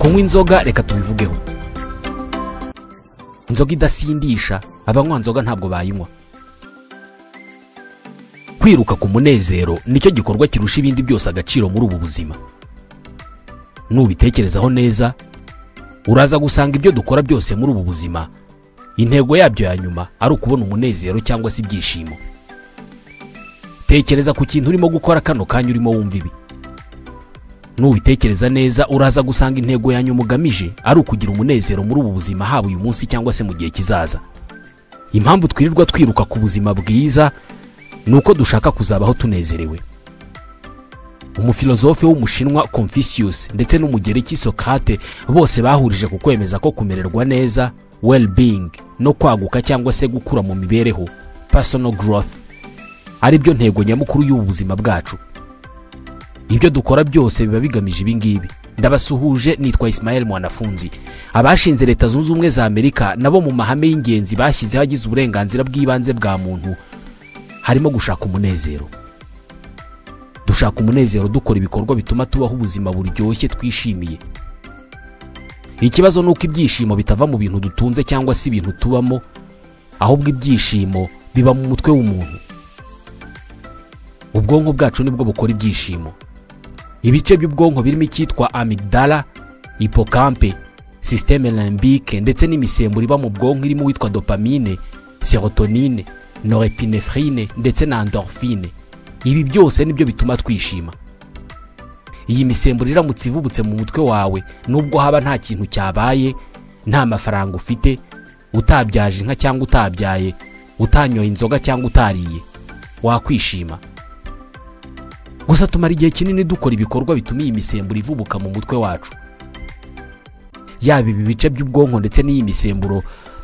Kunywa inzoga reka tubivugeho. Inzoga idasindisha, abanywa inzoga ntabwo bayinywa. Kwiruka ku munezero nicyo gikorwa kirusha ibindi byose agaciro muri ubu buzima. Nubitekerezaho neza, uraza gusanga ibyo dukora byose muri ubu buzima intego yabyo ya nyuma ari ukubona umunezero cyangwa se ibyishimo. Tekereza ku kintu urimo gukora kano kanya urimo wumva ibi. Nubitekereza neza, uraza gusanga intego ya nyuma ugamije ari ukugira umunezero muri ubu buzima, haba uyu munsi cyangwa se mu gihe kizaza. Impamvu twirirwa twiruka ku buzima bwiza ni uko dushaka kuzabaho tunezerewe. Umufilozofe w'Umushinwa Confucius ndetse n'Umugereki Socrate bose bahurije ku kwemeza ko kumererwa neza, well-being, no kwaguka cyangwa se gukura mu mibereho, personal growth, ari byo ntego nyamukuru y'ubu buzima bwacu. Ibyo dukora byose biba bigamije ibi ngibi. Ndabasuhuje, nitwa Ismael Mwanafunzi. Abashinze Leta Zunze Ubumwe za Amerika nabo mu mahame y'ingenzi bashyizeho agize uburenganzira bw'ibanze bwa muntu harimo gushaka umunezero. Dushaka umunezero dukora ibikorwa bituma tubaho ubuzima buryoshye twishimiye. Ikibazo ni uko ibyishimo bitava mu bintu dutunze cyangwa se ibintu tubamo, ahubwo ibyishimo biba mu mutwe w'umuntu. Ubwonko bwacu nibwo bukora ibyishimo. Ibice by'ubwonko birimo icyitwa amygdala, hippocampe, système limbique ndetse n'imisemburo iba mu bwonko irimo uwitwa dopamine, serotonine, norepinephrine ndetse na endorphine. Ibi byose nibyo bituma twishima. Iyi misemburo iramutse ivubutse mu mutwe wawe, nubwo haba nta kintu cyabaye, nta mafaranga ufite, utabyaje inka cyangwa utabyaye, utanyoye inzoga cyangwa utariye, wakwishima. Gusa tumara igihe kinini dukora ibikorwa bituma iyi misemburo ivubuka mu mutwe wacu. Yaba ibi bice by'ubwonko ndetse n'iyi misemburo,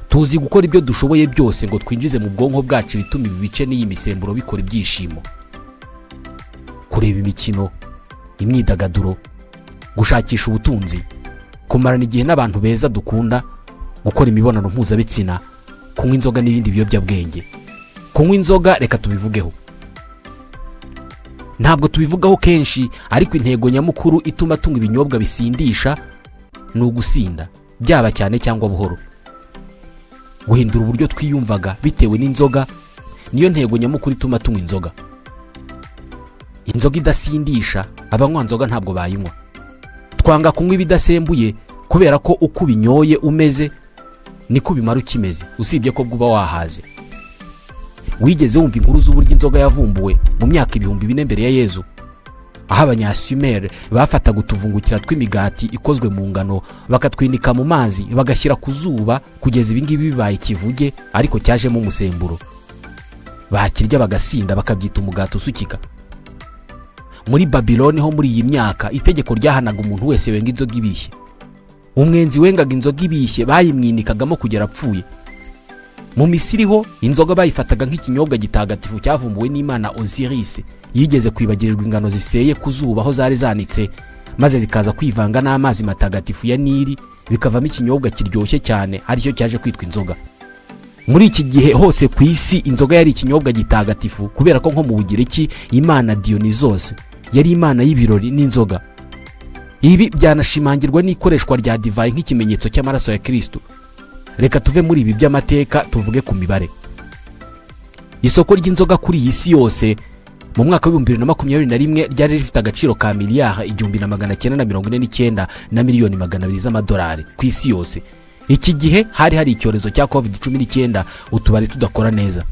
tuzi gukora ibyo dushoboye byose ngo twinjize mu bwonko bwacu ibituma ibi bice n'iyi misemburo bikora ibyishimo. Kureba imikino, imyidagaduro, gushakisha ubutunzi, kumarana igihe n'abantu beza dukunda, gukora imibonano mpuzabitsina, kunywa inzoga n'ibindi biyobyabwenge. Kunywa inzoga reka tubivugeho. Ntabwo tubivugaho kenshi, ariko intego nyamukuru ituma tunywa ibinyobwa bisindisha ni ugusinda, byaba cyane cyangwa buhoro. Guhindura uburyo twiyumvaga bitewe n'inzoga niyo ntego nyamukuru ituma tunywa inzoga. Inzoga idasindisha, abanywa inzoga ntabwo bayinywa. Twanga kunywa ibidasembuye kubera ko uko ubinyoye umeze niko ubimara ukimeze, usibye ko bwuba wahaze. Wigeze wumva inkuru z'uburyo inzoga yavumbuwe mu myaka 4000 mbere ya Yezu, aho Abanyasumeri bafataga utuvungukira tw'imigati ikozwe mu ngano bakatwinika mu mazi bagashyira ku zuba kugeza ibi ngibi bibaye ikivuge ariko cyajemo umusemburo, bakirya bagasinda bakabyita umugati usukika. Muri Babiloni ho muri iyi myaka itegeko ryahanaga umuntu wese wenga inzoga ibishye. Umwenzi wengaga inzoga ibishye bayimwinikagamo kugera apfuye. Mu Misiri ho inzoga bayifataga nk'ikinyobwa gitagatifu cyavumbuwe n'Imana Osiris, yigeze kwibagirirwa ingano ziseye ku zuba aho zari zanitse, maze zikaza kwivanga n'amazi matagatifu ya Nili bikavamo ikinyobwa kiryoshye cyane aricyo cyaje kwitwa inzoga. Muri iki gihe hose ku isi inzoga yari ikinyobwa gitagatifu kubera ko nko mu Bugiriki Imana Dionysos yari imana y'ibirori n'inzoga. Ibi byanashimangirwa n'ikoreshwa rya divayi nk'ikimenyetso cy'amaraso ya Kristo. Reka tuve muri ibi by'amateka tuvuge ku mibare. Isoko ry'inzoga kuri iyi si yose mu mwaka wa 2021 ryari rifite agaciro ka miliyari 1949 na miliyoni 200 z'amadolari ku isi yose. Iki gihe hari icyorezo cya COVID-19, utubari tudakora neza.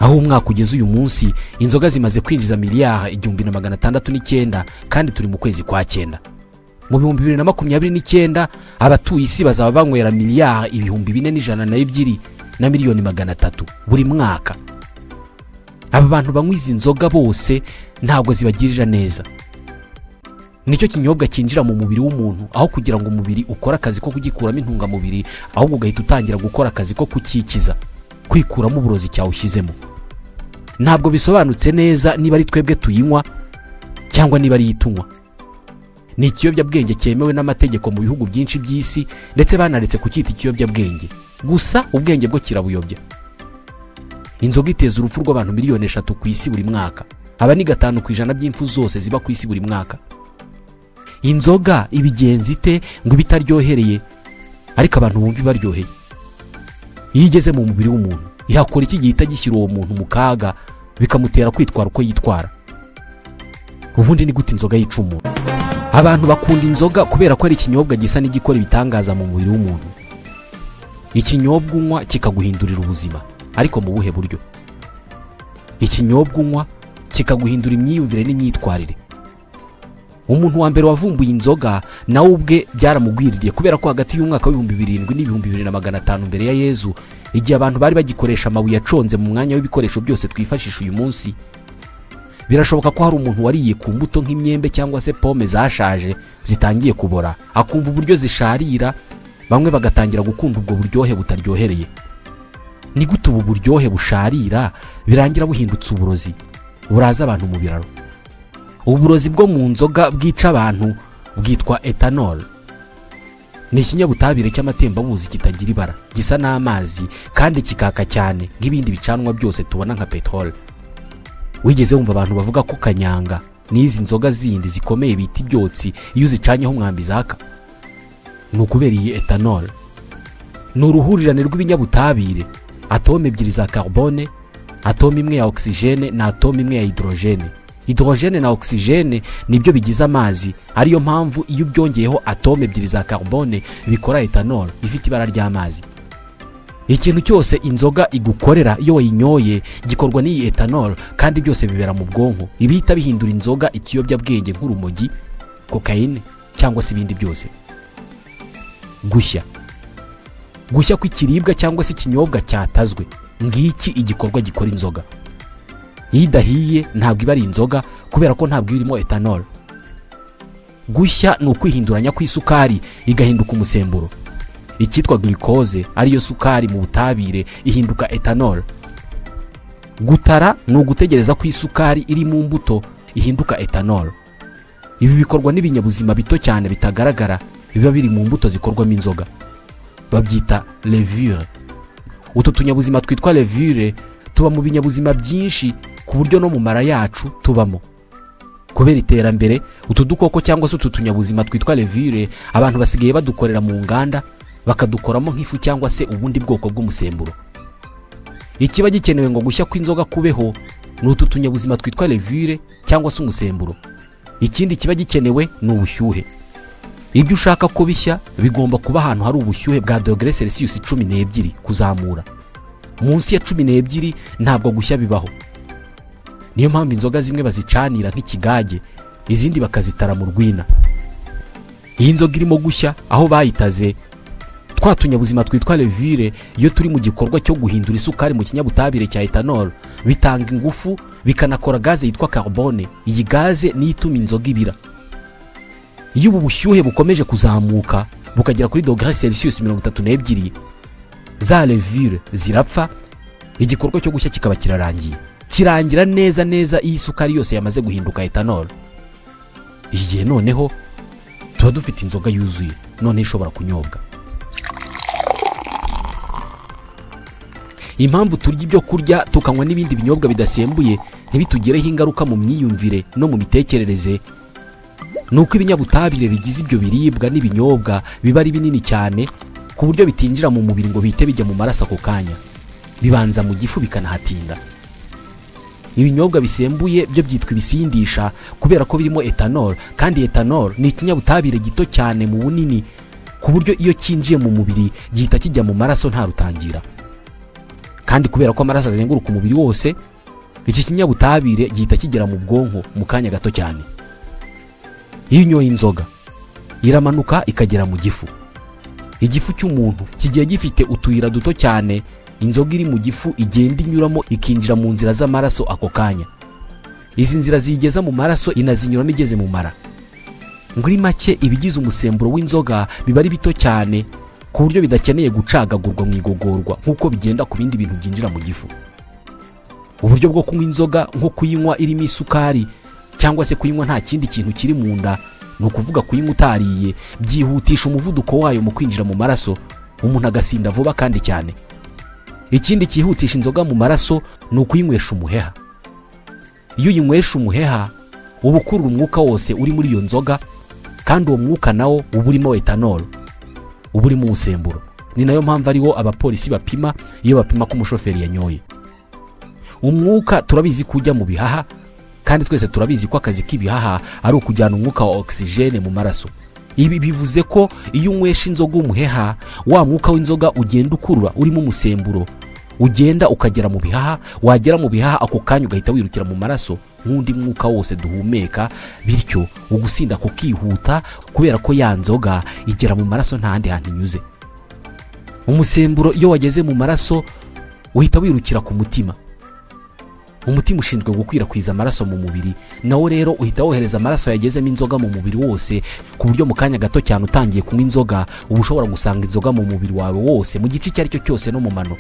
Aho umwaka ugeze uyu munsi inzoga zimaze kwinjiza miliyari 1609 kandi turi mu kwezi kwa 9. Mu 2029 abatuye isi bazaba banywera miliyari 4102 na miliyoni 300 buri mwaka. Aba bantu banywa izi nzoga bose ntabwo zibagirira neza. Nicyo kinyobwa cyinjira mu mubiri w'umuntu aho kugira ngo umubiri ukore akazi ko kugikuramo intungamubiri, ahubwo ugahita utangira gukora akazi ko kukikiza, kwikuramo uburozi cyawushyizemo. Ntabwo bisobanutse neza niba ari twebwe tuyinywa cyangwa niba ari itunywa. Ni ikiyobyabwenge cyemewe n'amategeko mu bihugu byinshi by'isi, ndetse banaretse kucyita ikiyobyabwenge. Gusa ubwenge bwo kirabuyobya. Inzoga iteza urupfu rw'abantu miliyoni 3 ku isi buri mwaka. Aba ni 5% by'impfu zose ziba ku isi buri mwaka. Inzoga ibigenza ite ngo ibitaryohereye ariko abantu bumva ibaryoheye? Iyo igeze mu mubiri w'umuntu ihakora iki gihita gishyira uwo muntu mu kaga bikamutera kwitwara uko yitwara? Ubundi ni gute inzoga yica umuntu? Abantu bakunda inzoga kubera ko ari ikinyobwa gisa n'igikora ibitangaza mu mubiri w'umuntu. Ikinyobwa unywa kikaguhindurira ubuzima, ariko mu buhe buryo? Ikinyobwa unywa kikaguhindura imyiyumvire n'imyitwarire. Umuntu wa mbere wavumbuye inzoga nawe ubwe byaramugwiririye, kubera ko hagati y'umwaka w'ibihumbi 7 n'ibihumbi 2500 mbere ya Yezu, igihe abantu bari bagikoresha amabuye aconze mu mwanya w'ibikoresho byose twifashisha uyu munsi, birashoboka ko hari umuntu wariye ku mbuto nk'imyembe cyangwa se pome zashaje zitangiye kubora, akumva uburyo zisharira, bamwe bagatangira gukunda ubwo buryohe butaryohereye. Ni gute ubu buryohe busharira birangira buhindutse uburozi buraza abantu mu biraro? Uburozi bwo mu nzoga bwica abantu bwitwa ethanol. Ni ikinyabutabire cy'amatembabuzi kitagira ibara, gisa n'amazi kandi kikaka cyane nk'ibindi bicanwa byose tubona nka petrol. Wigeze wumva abantu bavuga ko kanyanga n'izi nzoga zindi zikomeye bita ibyotsi iyo uzicanyeho umwambi zaka? Ni ukubera iyi ethanol. Ni uruhurirane rw'ibinyabutabire, atome ebyiri za carbone, atome imwe ya oxygene na atome imwe ya hydrogene. Hydrogene na oxygene nibyo bigize amazi, ariyo mpamvu iyo ubyongeyeho atome ebyiri za carbone bikora ethanol ifite ibara ry'amazi. Ikintu cyose inzoga igukorera iyo wayinyoye gikorwa n'iyi ethanol, kandi byose bibera mu bwonko, ibihita bihindura inzoga ikiyobyabwenge nk'urumogi, kokayine cyangwa se ibindi byose. Gushya. Gushya kw'ikiribwa cyangwa se ikinyobwa cyatazwe, ngiki igikorwa gikora inzoga. Iyo idahiye ntabwo iba ari inzoga kubera ko ntabwo irimo ethanol. Gushya ni ukwihinduranya kw'isukari igahinduka umusemburo. Icyitwa glucose ariyo sukari mu butabire ihinduka ethanol. Gutara ni ugutegereza ko isukari iri mu mbuto ihinduka ethanol. Ibi bikorwa n'ibinyabuzima bito cyane bitagaragara biba biri mu mbuto zikorwamo inzoga, babyita levure. Utu tunyabuzima twitwa levure tuba mu binyabuzima byinshi ku buryo no mu mara yacu tubamo. Kubera iterambere, utu dukoko cyangwa se utu tunyabuzima twitwa levure abantu basigaye badukorera mu nganda, bakadukoramo nk'ifu cyangwa se ubundi bwoko bw'umusemburo. Ikiba gikenewe ngo gushya kw'inzoga kubeho ni utu tunyabuzima twitwa levure cyangwa se umusemburo. Ikindi kiba gikenewe ni ubushyuhe. Ibyo ushaka ko bishya bigomba kuba ahantu hari ubushyuhe bwa dogere Celsius 12 kuzamura. Munsi ya 12 ntabwo gushya bibaho. Niyo mpamvu inzoga zimwe bazicanira nk'ikigage, izindi bakazitara mu rwina. Iyi nzoga irimo gushya aho bayitaze, twa tunyabuzima twitwa levure iyo turi mu gikorwa cyo guhindura isukari mu kinyabutabire cya ethanol bitanga ingufu, bikanakora gaze yitwa carbone. Iyi gaze niyo ituma inzoga ibira. Iyo ubu bushyuhe bukomeje kuzamuka bukagera kuri dogere Celsius 32, za levure zirapfa, igikorwa cyo gushya kikaba kirarangiye. Kirangira neza neza iyi sukari yose yamaze guhinduka ethanol. Igihe noneho tuba dufite inzoga yuzuye, none ishobora kunyobwa. Impamvu turya ibyo kurya tukanywa n'ibindi binyobwa bidasembuye ntibitugireho ingaruka mu myiyumvire no mu mitekerereze, nuko ibinyabutabire bigize ibyo biribwa n'ibinyobwa biba ari binini cyane ku buryo bitinjira mu mubiri ngo bihite bijya mu maraso ako kanya, bibanza mu gifu bikanahatinda. Ibinyobwa bisembuye byo byitwa ibisindisha kubera ko birimo ethanol, kandi ethanol ni ikinyabutabire gito cyane mu bunini ku buryo iyo kinjiye mu mubiri gihita kijya mu maraso nta rutangira. Kandi kubera ko amaraso azenguruka umubiri wose, iki kinyabutabire gihita kigera mu bwonko mu kanya gato cyane. Iyo unyoye inzoga iramanuka ikagera mu gifu. Igifu cy'umuntu kigiye gifite utuyira duto cyane inzoga iri mu gifu igenda inyuramo ikinjira mu nzira z'amaraso ako kanya. Izi nzira ziyigeza mu maraso inazinyuramo igeze mu mara. Muri make ibigize umusemburo w'inzoga biba ari bito cyane ku buryo bidakeneye gucagagurwa mu igogorwa nk'uko bigenda ku bindi bintu byinjira mu gifu. Uburyo bwo kunywa inzoga nko kuyinywa irimo isukari cyangwa se kuyinywa nta kindi kintu kiri mu nda, ni ukuvuga kuyinywa utariye, byihutisha umuvuduko wayo mu kwinjira mu maraso, umuntu agasinda vuba kandi cyane. Ikindi cyihutisha inzoga mu maraso ni ukuyinywesha umuheha. Iyo uyinywesha umuheha uba ukurura umwuka wose uri muri iyo nzoga, Kandi uwo mwuka nawo uba urimo etanol, uba urimo umusemburo. Ni nayo mpamvu ariwo abapolisi bapima iyo bapima ko umushoferi yanyoye. Umwuka turabizi ko ujya mu bihaha, kandi twese turabizi ko akazi k'ibihaha ari ukujyana umwuka wa oxygene mu maraso. Ibi bivuze ko iyo unywesha inzoga umuheha, wa mwuka w'inzoga ugenda ukurura urimo umusemburo, ugenda ukagera mu bihaha, wagera mu bihaha ako kanya ugahita wirukira mu maraso nk'undi mwuka wose duhumeka, bityo ugusinda kukihuta kubera ko ya nzoga igera mu maraso nta handi hantu inyuze. Umusemburo iyo wageze mu maraso uhita wirukira ku mutima. Umutima ushinzwe gukwirakwiza amaraso mu mubiri, nawo rero uhita wohereza amaraso yagezemo inzoga mu mubiri wose, ku buryo mu kanya gato cyane utangiye kunywa inzoga uba ushobora gusanga inzoga mu mubiri wawe wose, mu gice icyo ari cyo cyose no mu mano.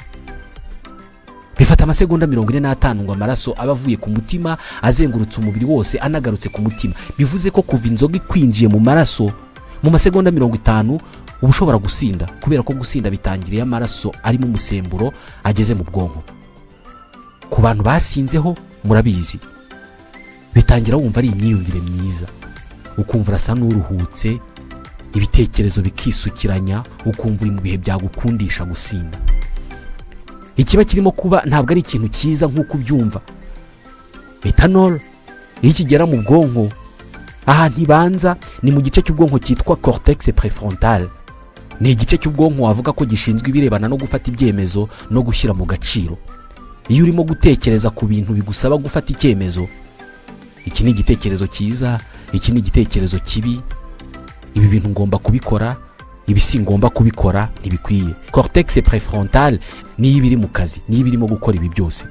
Bifata amasegonda 45 ngo amaraso aba avuye ku mutima azengurutse umubiri wose anagarutse ku mutima. Bivuze ko kuva inzoga ikwinjiye mu maraso mu masegonda 50 uba ushobora gusinda, kubera ko gusinda bitangiriye amaraso arimo umusemburo ageze mu bwonko. Ku bantu basinzeho murabizi, bitangira wumva ari imyiyumvire myiza, ukumva urasa n'uruhutse, ibitekerezo bikisukiranya, ukumva uri mu bihe byagukundisha gusinda. Ikiba kirimo kuba ntabwo ari ikintu cyiza nk'uko ubyumva. Etanol iyo ikigera mu bwonko, ahantu ibanza ni mu gice cy'ubwonko cyitwa cortex prefrontal. Ni igice cy'ubwonko wavuga ko gishinzwe ibirebana no gufata ibyemezo no gushyira mu gaciro. Iyo urimo gutekereza ku bintu bigusaba gufata icyemezo, iki ni igitekerezo cyiza, iki ni igitekerezo kibi, ibi bintu ngomba kubikora, ibi si ngomba kubikora, ntibikwiye. Cortex prefrontal niyo ibiri mu kazi, niyo ibirimo gukora ibi byose.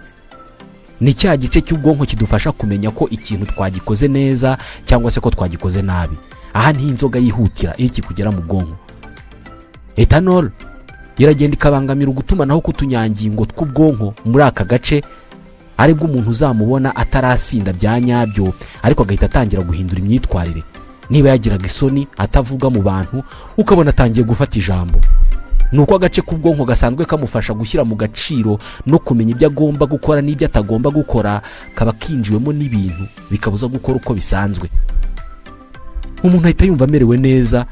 Ni cya gice cy'ubwonko kidufasha kumenya ko ikintu twagikoze neza cyangwa se ko twagikoze nabi. Aha nti inzoga yihutira iyo kikugera mu bwonko. Etanol iragenda ikabangamira ugutumanaho k'utunyangingo tw'ubwonko muri aka gace, aribwo umuntu uzamubona atarasinda bya nyabyo, ariko agahita atangira guhindura imyitwarire. Niba yagiraga isoni atavuga mu bantu, ukabona atangiye gufata ijambo. Nuko agace k'ubwonko gasanzwe kamufasha gushyira mu gaciro no kumenya ibyo agomba gukora n'ibyo atagomba gukora, kaba kinjiwemo n'ibintu bikabuza gukora uko bisanzwe. Umuntu ahita yumva amerewe neza,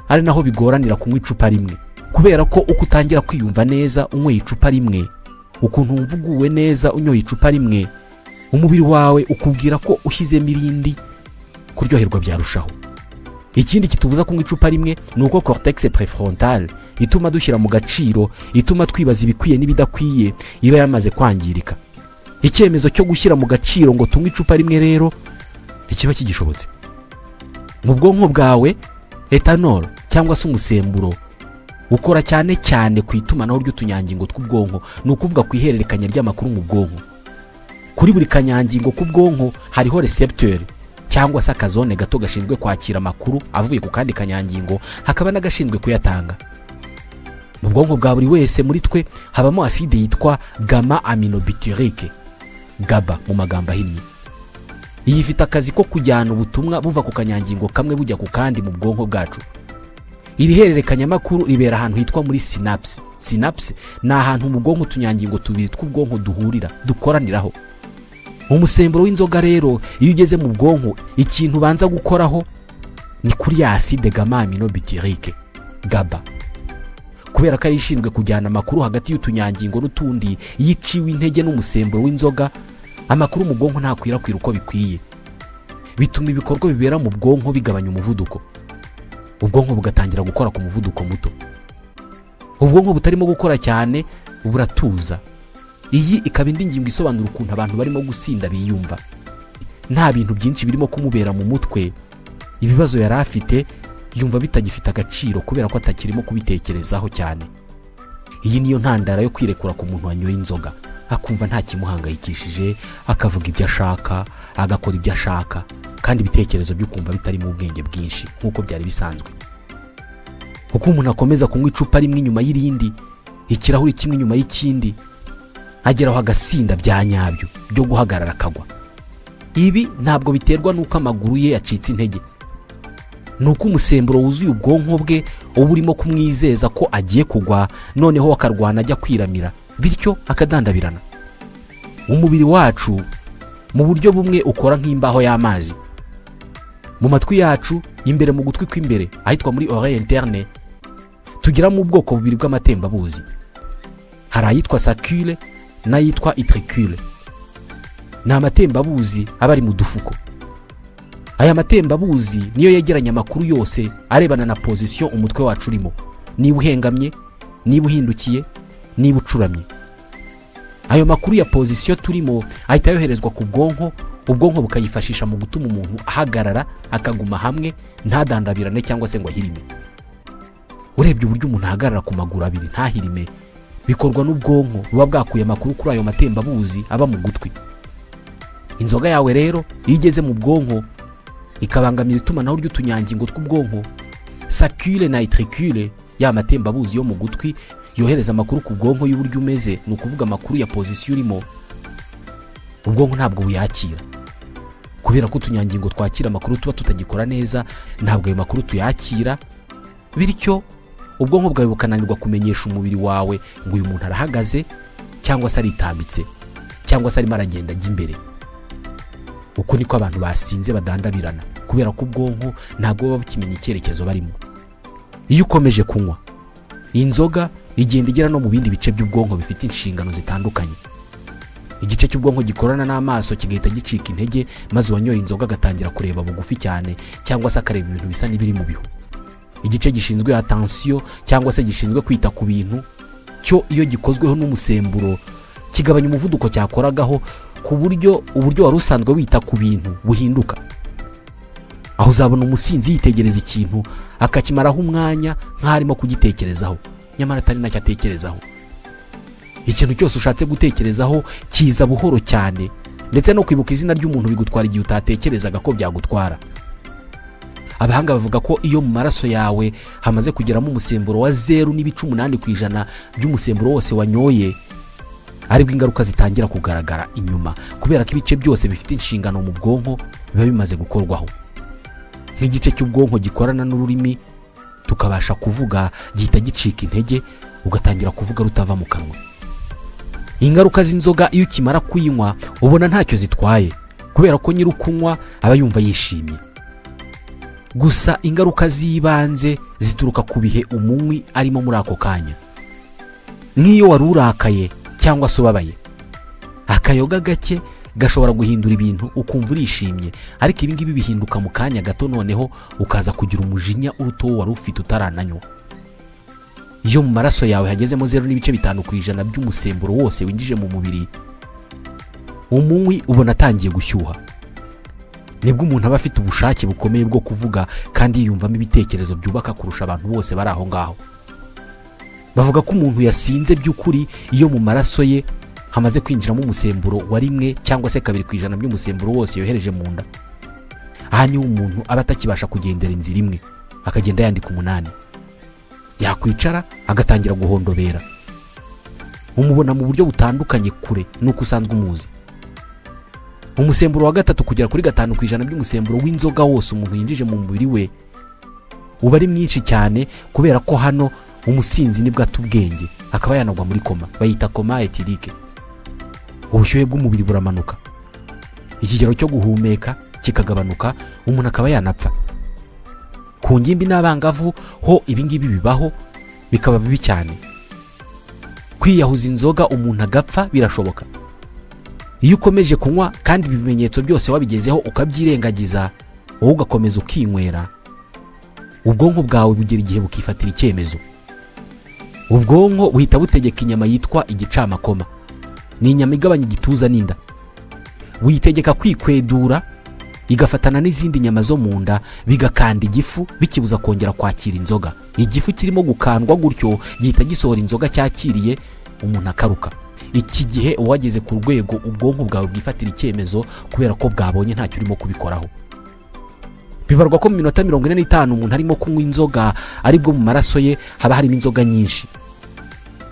ari naho bigoranira kunywa icupa rimwe, kubera ko uko utangira kwiyumva neza unyweye icupa rimwe, ukuntu wumva uguwe neza unyoye icupa rimwe, umubiri wawe ukubwira ko ushyizemo irindi, kuryoherwa byarushaho. Ikindi kitubuza kunywa icupa rimwe ni uko cortex prefrontal ituma dushyira mu gaciro, ituma twibaza ibikwiye n'ibidakwiye, iba yamaze kwangirika. Icyemezo cyo gushyira mu gaciro ngo tunywe icupa rimwe rero ntikiba kigishobotse. Mu bwonko bwawe etanol cyangwa se umusemburo ukora cyane cyane ku itumanaho ry'utunyangingo tw'ubwonko, ni ukuvuga ku ihererekanya ry'amakuru mu bwonko. Kuri buri kanyangingo k'ubwonko hariho recepteur cyangwa se akazone gato gashinzwe kwakira amakuru avuye ku kandi kanyangingo, hakaba n'agashinzwe kuyatanga. Mu bwonko bwa buri wese muri twe habamo acide yitwa gamma aminobutyrique, GABA mu magambo ahinnye. Iyi ifite akazi ko kujyana ubutumwa buva ku kanyangingo kamwe bujya ku kandi mu bwonko bwacu. Iri hererekanyamakuru ribera ahantu hitwa muri synapse. Synapse ni ahantu mu bwonko utunyangingo tubiri tw'ubwonko duhurira, dukoraniraho. Umusemburo w'inzoga rero iyo ugeze mu bwonko, ikintu ubanza gukoraho ni kuri ya acide gamma aminobutyrique, GABA. Kubera ko ari ishinzwe kujyana amakuru hagati y'utunyangingo n'utundi, iyo iciwe intege n'umusemburo w'inzoga, amakuru mu bwonko ntakwirakwira uko bikwiye. Bituma ibikorwa bibera mu bwonko bigabanya umuvuduko, ubwonko bugatangira gukora ku muvuduko muto. Ubwonko butarimo gukora cyane buratuza. Iyi ikaba indi ngingo isobanura ukuntu abantu barimo gusinda biyumva. Nta bintu byinshi birimo kumubera mu mutwe, ibibazo yari afite yumva bitagifite agaciro kubera ko atakirimo kubitekerezaho cyane. Iyi niyo ntandaro yo kwirekura ku muntu wanyoye inzoga, akumva nta kimuhangayikishije, akavuga ibyo ashaka, agakora ibyo ashaka, kandi ibitekerezo byo kumva bitarimo ubwenge bwinshi nk'uko byari bisanzwe. Kuko umuntu akomeza kunywa icupa rimwe inyuma y'irindi, ikirahuri kimwe inyuma y'ikindi, ageraho agasinda bya nyabyo byo guhagarara akagwa. Ibi ntabwo biterwa n'uko amaguru ye yacitse intege, nuko umusemburo wuzuye ubwonko bwe uba urimo kumwizeza ko agiye kugwa, noneho akarwana ajya kwiramira, bityo akadandabirana. Umubiri wacu mu buryo bumwe ukora nk'imbaho y'amazi. Mu matwi yacu Imbere mu gutwi kw'imbere ahitwa muri oreille interne tugiramo ubwoko bubiri bw'amatembabuzi. Hari ayitwa saccule n'ayitwa utricule. Ni amatembabuzi aba ari mu dufuko. Aya matembabuzi niyo yegeranya amakuru yose arebana na position umutwe wacu urimo, niba uhengamye, niba uhindukiye, niba ucuramye. Ayo makuru ya position turimo ahita yoherezwa ku bwonko, ubwonko bukayifashisha mu gutuma umuntu ahagarara akaguma hamwe ntadandabirane cyangwa se ngo ahirime. Urebye uburyo umuntu ahagarara ku maguru abiri ntahirime bikorwa n'ubwonko buba bwakuye amakuru kuri ayo matembabuzi aba mu gutwi. Inzoga yawe rero iyo igeze mu bwonko ikabangamira itumanaho ry'utunyangingo tw'ubwonko, saccule na utricule, ya matembabuzi yo mu gutwi yohereza amakuru ku bwonko y'uburyo umeze, ni ukuvuga amakuru ya position urimo, ubwonko ntabwo buyakira. Kubera ko utunyangingo twakira amakuru tuba tutagikora neza, ntabwo ayo makuru tuyakira, bityo ubwonko bwawe bukananirwa kumenyesha umubiri wawe ngo uyu muntu arahagaze cyangwa se aritambitse cyangwa se arimo aragenda ajya imbere. Uko niko abantu basinze badandabirana, kubera ko ubwonko ntabwo buba bukimenya icyerekezo barimo. Iyo ukomeje kunywa inzoga igenda igera no mu bindi bice by'ubwonko bifite inshingano zitandukanye. Igice cy'ubwonko gikorana n'amaso kigahita gicika intege, maze uwanyoye inzoga agatangira kureba bugufi cyane cyangwa se akareba ibintu bisa n'ibiri mu bihu. Igice gishinzwe attention cyangwa se gishinzwe kwita ku bintu cyo iyo gikozweho n'umusemburo kigabanya umuvuduko cyakoragaho, ku buryo uburyo wari usanzwe wita ku bintu buhinduka. Aho uzabona umusinzi yitegereza ikintu akakimaraho umwanya nk'arimo kugitekerezaho, nyamara atari nacyo atekerezaho. Ikintu cyose ushatse gutekerezaho kiza buhoro cyane, ndetse no kwibuka izina ry'umuntu bigutwara igihe utatekerezaga ko byagutwara. Abahanga bavuga ko iyo mu maraso yawe hamaze kugeramo umusemburo wa 0.8% by'umusemburo wose wanyoye, aribwo ingaruka zitangira kugaragara inyuma, kubera ko ibice byose bifite inshingano mu bwonko biba bimaze gukorwaho. Nk'igice cy'ubwonko gikorana n'ururimi tukabasha kuvuga gihita gicika intege, ugatangira kuvuga rutava mu kanwa. Ingaruka z'inzoga iyo ukimara kuyinywa ubona ntacyo zitwaye, kubera ko nyiri ukunywa aba yumva yishimye. Gusa ingaruka z'ibanze zituruka ku bihe umunywi arimo muri ako kanya. Nk'iyo wari urakaye cyangwa se ubabaye, akayoga gake gashobora guhindura ibintu ukumva urishimye, ariko ibi ngibi bihinduka mu kanya gato, noneho ukaza kugira umujinya uruta uwo wari ufite utarananywa. Iyo mu maraso yawe hagezemo 0.5% by'umusemburo wose winjije mu mubiri, umunywi ubona atangiye gushyuha. Nibwo umuntu aba afite ubushake bukomeye bwo kuvuga kandi yiyumvamo ibitekerezo byubaka kurusha abantu bose bari aho ngaho. Bavuga ko umuntu yasinze by'ukuri iyo mu maraso ye hamaze kwinjiramo umusemburo wa 1 cyangwa se 2% by'umusemburo wose yohereje mu nda. Aha niho umuntu aba atakibasha kugendera inzira imwe, akagenda yandika 8. Yakwicara agatangira guhondobera. Umubona mu buryo butandukanye kure nuko usanzwe umuzi. Umusemburo wa 3 kugera kuri 5% by'umusemburo w'inzoga wose umuntu yinjije mu mubiri we uba ari mwinshi cyane, kubera ko hano umusinzi nibwo atubwenge akaba yanagwa muri koma, bayita koma etirike. Ubushyuhe bw'umubiri buramanuka, ikigero cyo guhumeka kikagabanuka, umuntu akaba yanapfa. Ku ngimbi n'abangavu ho ibi ngibi bibaho bikaba bibi cyane. Kwiyahuza inzoga umuntu agapfa birashoboka. Iyo ukomeje kunywa kandi ibimenyetso byose wabigezeho ukabyirengagiza, wowe ugakomeza ukinywera, ubwonko bwawe bugera igihe bukifatira icyemezo. Ubwonko buhita butegeka inyama yitwa igicamakoma. Ni inyama igabanya igituza n'inda. Buyitegeka kwikwedura igafatana n'izindi nyama zo mu nda, bigakanda igifu bikibuza kongera kwakira inzoga. Igifu kirimo gukandwa gutyo gihita gisohora inzoga cyakiriye, umuntu akaruka. Iki gihe uwageze ku rwego ubwonko bwawe bwifatira icyemezo kubera ko bwabonye ntacyo urimo kubikoraho. Bibarwa ko mu minota 45 umuntu arimo kunywa inzoga aribwo mu maraso ye haba harimo inzoga nyinshi.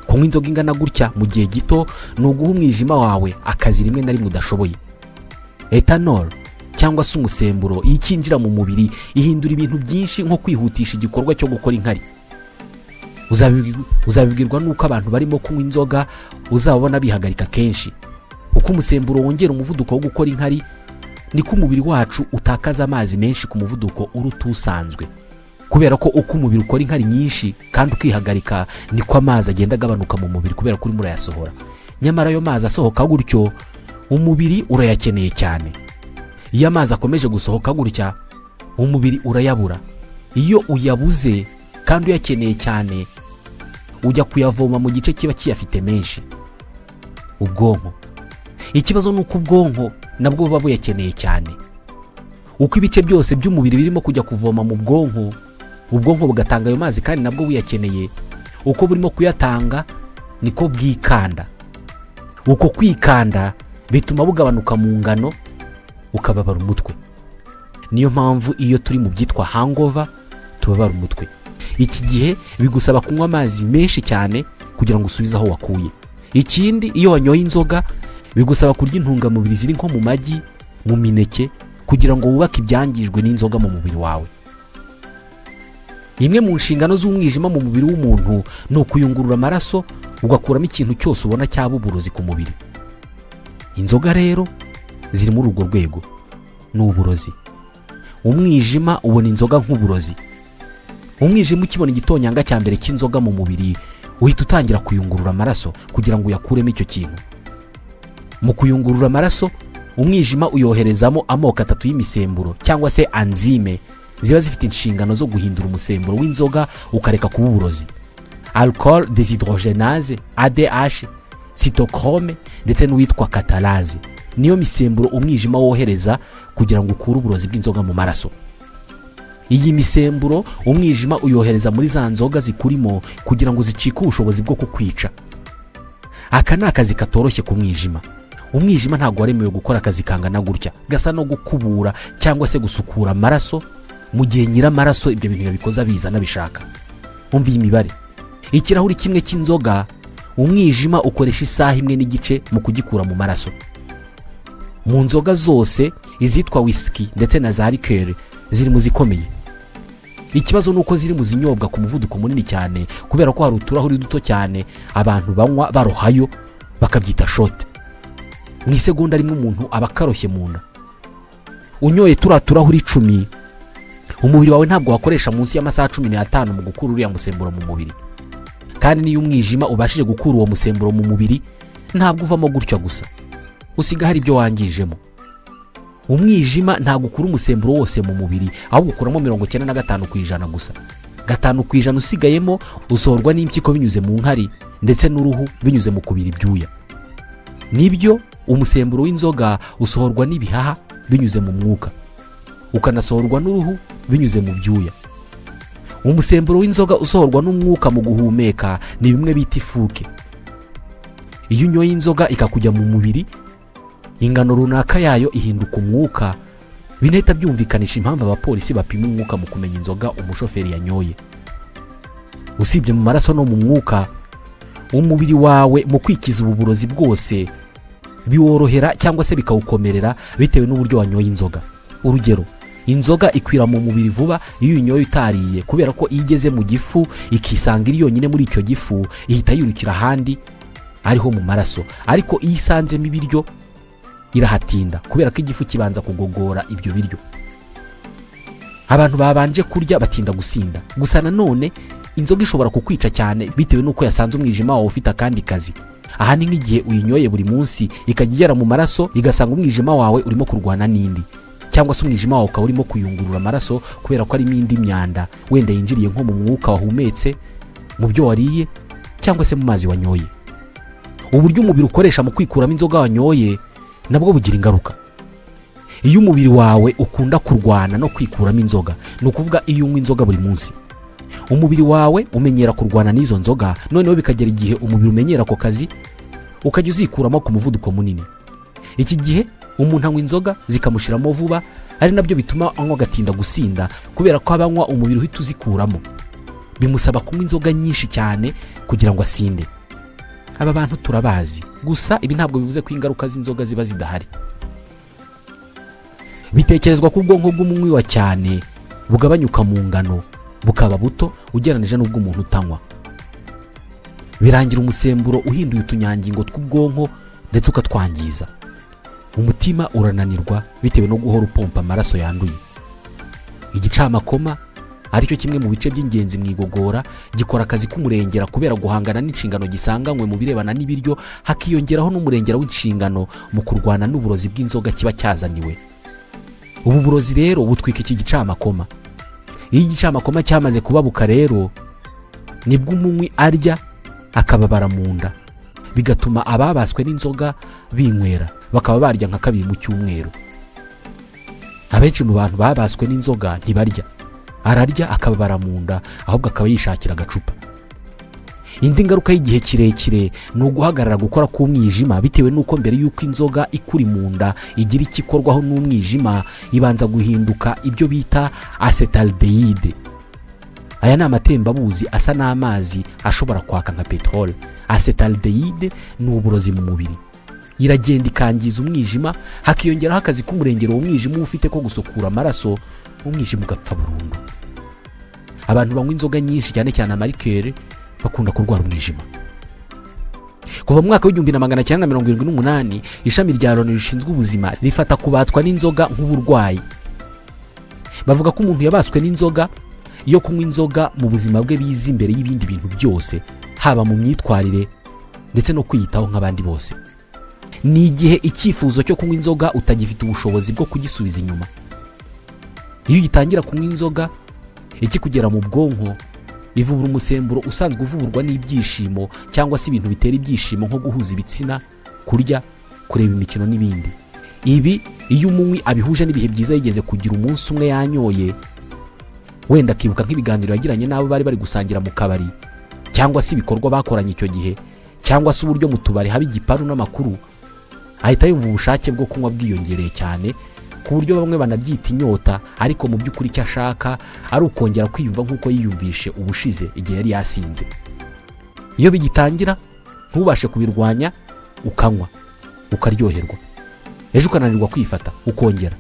Kunywa inzoga ingana gutya mu gihe gito ni uguha umwijima wawe akazi rimwe na rimwe udashoboye. Ethanol cyangwa se umusemburo iyo ikinjira mu mubiri ihindura ibintu byinshi, nko kwihutisha igikorwa cyo gukora inkari. Uzabibwirwa nuko abantu barimo kunywa inzoga uzabona bihagarika kenshi, uko umusemburo wongera umuvuduko wo gukora inkari niko umubiri wacu utakaza amazi menshi ku muvuduko uruta usanzwe, kubera ko uko umubiri ukora inkari nyinshi kandi ukihagarika niko amazi agenda agabanuka mu mubiri kubera ko urimo urayasohora. Nyamara ayo mazi asohoka gutyo umubiri urayakeneye cyane. Iyo amazi akomeje gusohoka gutya umubiri urayabura. Iyo uyabuze kandi uyakeneye cyane ujya kuyavoma mu gice kiba kiyafite menshi, ubwonko. Ikibazo ni uko ubwonko nabwo buba buyakeneye cyane. Uko ibice byose by'umubiri birimo kujya kuvoma mu bwonko, ubwonko bugatanga ayo mazi kandi nabwo buyakeneye. Uko burimo kuyatanga niko bwikanda. Uko kwikanda bituma bugabanuka mu ngano, ukababara umutwe. Niyo mpamvu iyo turi mu byitwa hangover tubabara umutwe. Iki gihe bigusaba kunywa amazi menshi cyane kugira ngo usubize aho wakuye. Ikindi, iyo wanyoye inzoga bigusaba kurya intungamubiri ziri nko mu magi, mu mineke, kugira ngo wubake ibyangijwe n'inzoga mu mubiri wawe. Imwe mu nshingano z'umwijima mu mubiri w'umuntu ni ukuyungurura amaraso ugakuramo ikintu cyose ubona cyaba uburozi ku mubiri. Inzoga rero ziri muri urwo rwego, ni uburozi. Umwijima ubona inzoga nk'uburozi. Umwijima ukibona igitonyanga cya mbere cy'inzoga mu mubiri uhita utangira kuyungurura amaraso kugira ngo uyakuremo icyo kintu. Mu kuyungurura amaraso umwijima uyoherezamo amoko atatu y'imisemburo cyangwa se enzyme ziba zifite inshingano zo guhindura umusemburo w'inzoga ukareka kuba uburozi. Alcool dehydrogenase ADH, cytochrome ndetse n'uwitwa catalase niyo misemburo umwijima wohereza kugira ngo ukure uburozi bw'inzoga mu maraso. Iyi misemburo umwijima uyohereza muri za nzoga zikurimo kugira ngo zicike ubushobozi bwo kukwica. Aka ni akazi katoroshye ku mwijima. Umwijima ntabwo waremewe gukora akazi kangana gutya, gasa no gukubura cyangwa se gusukura amaraso, mu gihe nyiramaraso ibyo bintu yabikoze abiza anabishaka. Umva iyi mibare. Ikirahuri kimwe cy'inzoga umwijima ukoresha isaha 1.5 mu kugikura mu maraso. Mu nzoga zose izitwa whisky ndetse na za liqueur ziri mu zikomeye. Ikibazo nuko ziri mu zinyobwa ku muvuduko munini cyane, kubera ko hari uturahuri duto cyane abantu banywa barohayo bakabyita shot. Mu isegonda rimwe umuntu aba akaroshye mu nda. Unyoye turiya turahuri 10, umubiri wawe ntabwo wakoresha munsi y'amasaha 15 mu gukura uriya musemburo mu mubiri. Kandi niyo umwijima ubashije gukura uwo musemburo mu mubiri ntabwo uvamo gutya gusa, usiga hari ibyo wangijemo. Umwijima ntabwo ukura umusemburo wose mu mubiri, ahubwo ukuramo 95% gusa. 5% usigayemo usohorwa n'impyiko binyuze mu nkari ndetse n'uruhu binyuze mu kubira ibyuya. Nibyo, umusemburo w'inzoga usohorwa n'ibihaha binyuze mu mwuka, ukanasohorwa n'uruhu binyuze mu byuya. Umusemburo w'inzoga usohorwa n'umwuka mu guhumeka ni bimwe bita ifuke. Iyo unyoye inzoga ikakujya mu mubiri, ingano runaka yayo ihinduka umwuka. Binahita byumvikanisha impamvu abapolisi bapima umwuka mu kumenya inzoga umushoferi yanyoye. Usibye mu maraso no mu mwuka, umubiri wawe mu kwikiza ubu burozi bwose biworohera cyangwa se bikawukomerera bitewe n'uburyo wanyoye inzoga. Urugero, inzoga ikwira mu mubiri vuba iyo uyinyoye utariye, kubera ko iyo igeze mu gifu ikisanga iri yonyine muri icyo gifu ihita yirukira ahandi ariho mu maraso. Ariko iyo isanzemo ibiryo irahatinda, kubera ko igifu kibanza kugogora ibyo biryo. Abantu babanje kurya batinda gusinda. Gusa nanone inzoga ishobora kukwica cyane bitewe n'uko yasanze umwijima wawe ufite akandi kazi. Aha ni nk'igihe uyinyoye buri munsi ikajya igera mu maraso igasanga umwijima wawe urimo kurwana n'indi, cyangwa se umwijima wawe ukaba urimo kuyungurura amaraso kubera ko arimo indi myanda wenda yinjiriye nko mu mwuka wahumetse, mu byo wariye cyangwa se mu mazi wanyoye. Uburyo umubiri ukoresha mu kwikuramo inzoga wanyoye nabwo bugira ingaruka. Iyo umubiri wawe ukunda kurwana no kwikuramo inzoga, ni ukuvuga iyo unywa inzoga buri munsi, umubiri wawe umenyera kurwana n'izo nzoga, noneho bikagera igihe umubiri umenyera ako kazi ukajya uzikuramo ku muvuduko munini. Iki gihe umuntu anywa inzoga zikamushiramo vuba, ari nabyo bituma anywa agatinda gusinda, kubera ko abanywa umubiri uhita uzikuramo. Bimusaba kunywa inzoga nyinshi cyane kugira ngo asinde. Aba bantu turabazi. Gusa ibi ntabwo bivuze ko ingaruka z'inzoga ziba zidahari. Bitekerezwa ko ubwonko bw'umunywi wa cyane bugabanyuka mu ngano bukaba buto ugereranije n'ubw'umuntu utanywa. Birangira umusemburo uhinduye utunyangingo tw'ubwonko ndetse ukatwangiza. Umutima urananirwa bitewe no guhora upompa amaraso yanduye. Igicamakoma aricyo kimwe mu bice by'ingenzi mu igogora gikora akazi k'umurengera kubera guhangana n'inshingano gisanganywe mu birebana n'ibiryo, hakiyongeraho n'umurengera w'inshingano mu kurwana n'uburozi bw'inzoga kiba cyazaniwe. Ubu burozi rero butwika iki gicamakoma. Iyo igicamakoma cyamaze kubabuka rero nibwo umunywi arya akababara mu nda, bigatuma ababaswe n'inzoga binywera bakaba barya nka kabiri mu cyumweru. Abenshi mu bantu babaswe n'inzoga ntibarya, ararya akababara mu nda, ahubwo akaba yishakira agacupa. Indi ngaruka y'igihe kirekire ni uguhagarara gukora k'umwijima, bitewe n'uko mbere y'uko inzoga ikuri mu nda igira ikikorwaho n'umwijima, ibanza guhinduka ibyo bita acetaldehyde. Aya ni amatembabuzi asa n'amazi ashobora kwaka nka peteroli. Acetaldehyde ni uburozi mu mubiri, iragenda ikangiza umwijima, hakiyongeraho akazi k'umurengero umwijima ufite ko gusukura amaraso, umwijima ugapfa burundu. Abantu banywa inzoga nyinshi cyane cyane amarikeri bakunda kurwara umwijima. Kuva mu mwaka w'1978 ishami rya Loni rishinzwe ubuzima rifata kubatwa n'inzoga nk'uburwayi. Bavuga ko umuntu yabaswe n'inzoga iyo kunywa inzoga mu buzima bwe biza imbere y'ibindi bintu byose, haba mu myitwarire ndetse no kwiyitaho nk'abandi bose. Ni igihe icyifuzo cyo kunywa inzoga utagifite ubushobozi bwo kugisubiza inyuma. Iyo ugitangira kunywa inzoga ikikugera mu bwonko ivubura umusemburo usanzwe uvuburwa n'ibyishimo cyangwa se ibintu bitera ibyishimo nko guhuza ibitsina, kurya, kureba imikino n'ibindi. Ibi iyo umunywi abihuje n'ibihe byiza yigeze kugira umunsi umwe yanyoye, wenda akibuka nk'ibiganiro yagiranye n'abo bari bari gusangira mu kabari, cyangwa se ibikorwa bakoranye icyo gihe, cyangwa se uburyo mu tubari haba igiparu n'amakuru, ahita yumva ubushake bwo kunywa bwiyongereye cyane, ku buryo bamwe banabyita inyota, ariko mu by'ukuri icyo ashaka ari ukongera kwiyumva nk'uko yiyumvishe ubushize igihe yari yasinze. Iyo bigitangira ntubashe kubirwanya, ukanywa ukaryoherwa, ejo ukananirwa kwifata ukongera,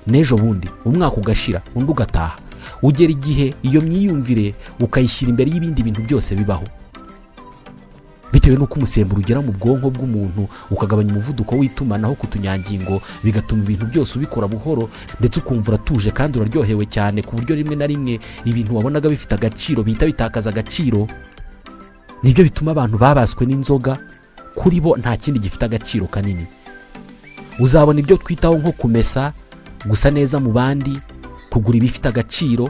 n'ejo bundi umwaka ugashira undi ugataha. Ugera igihe iyo myiyumvire ukayishyira imbere y'ibindi bintu byose bibaho. Bitewe n'uko umusemburo ugera mu bwonko bw'umuntu ukagabanya umuvuduko w'itumanaho ku tunyangingo, bigatuma ibintu byose ubikora buhoro, ndetse ukumva uratuje kandi uraryohewe cyane, ku buryo rimwe na rimwe ibintu wabonaga bifite agaciro bihita bitakaza agaciro. Nibyo bituma abantu babaswe n'inzoga kuri bo nta kindi gifite agaciro kanini. Uzabona ibyo twitaho nko kumesa, gusa neza mu bandi, kugura ibifite agaciro,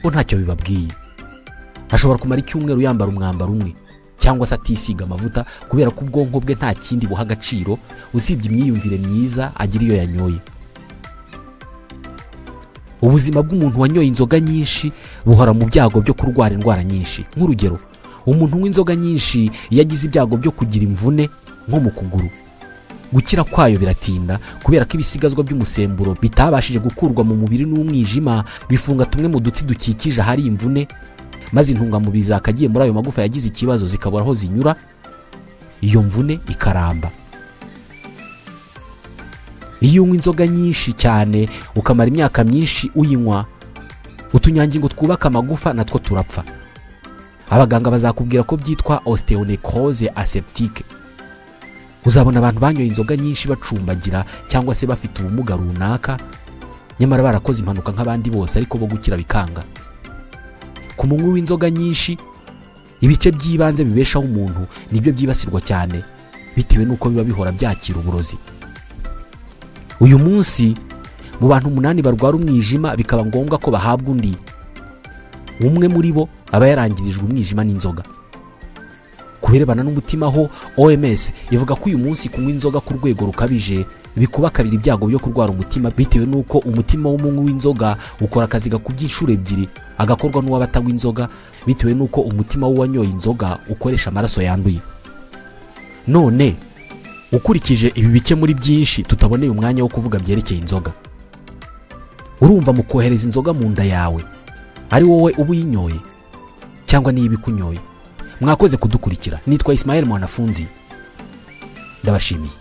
bo ntacyo bibabwiye. Ashobora kumara icyumweru yambara umwambaro umwe cyangwa se atisiga amavuta, kubera ko ubwonko bwe nta kindi buha agaciro usibye imyiyumvire myiza agira iyo yanyoye. Ubuzima bw'umuntu wanyoye inzoga nyinshi buhora mu byago byo kurwara indwara nyinshi. Nk'urugero, umuntu unywa inzoga nyinshi iyo agize ibyago byo kugira imvune nko mu kuguru, gukira kwayo biratinda kubera ko ibisigazwa by'umusemburo bitabashije gukurwa mu mubiri n'umwijima bifunga tumwe mu dutsi dukikije ahari imvune, maze intungamubiri zakagiye muri ayo magufa yagize ikibazo zikabura aho zinyura, iyo mvune ikaramba. Iyo unywa inzoga nyinshi cyane ukamara imyaka myinshi uyinywa, utunyangingo twubaka amagufa natwo turapfa. Abaganga bazakubwira ko byitwa ostéonecrose aseptique. Uzabona abantu banyoye inzoga nyinshi bacumbagira cyangwa se bafite ubumuga runaka, nyamara barakoze impanuka nk'abandi bose, ariko bo gukira bikanga. Ku munywi w'inzoga nyinshi ibice by'ibanze bibeshaho umuntu nibyo byibasirwa cyane, bitewe n'uko biba bihora byakira uburozi. Uyu munsi mu bantu 8 barwara umwijima bikaba ngombwa ko bahabwa undi, umwe muri bo aba yarangirijwe umwijima n'inzoga. Ku birebana n'umutima ho, OMS ivuga ko uyu munsi kunywa inzoga ku rwego rukabije bikuba kabiri ibyago byo kurwara umutima, bitewe n'uko umutima w'umunywi w'inzoga ukora akazi gakubye inshuro 2 agakorwa n'uwabatanywa inzoga, bitewe n'uko umutima w'uwanyoye inzoga ukoresha amaraso yanduye. None ukurikije ibi bike muri byinshi tutaboneye umwanya wo kuvuga byerekeye inzoga, urumva mu kohereza inzoga mu nda yawe ari wowe uba uyinyoye cyangwa niba ikunyoye? Mwakoze kudukurikira. Nitwa Ismael Mwanafunzi, ndabashimiye.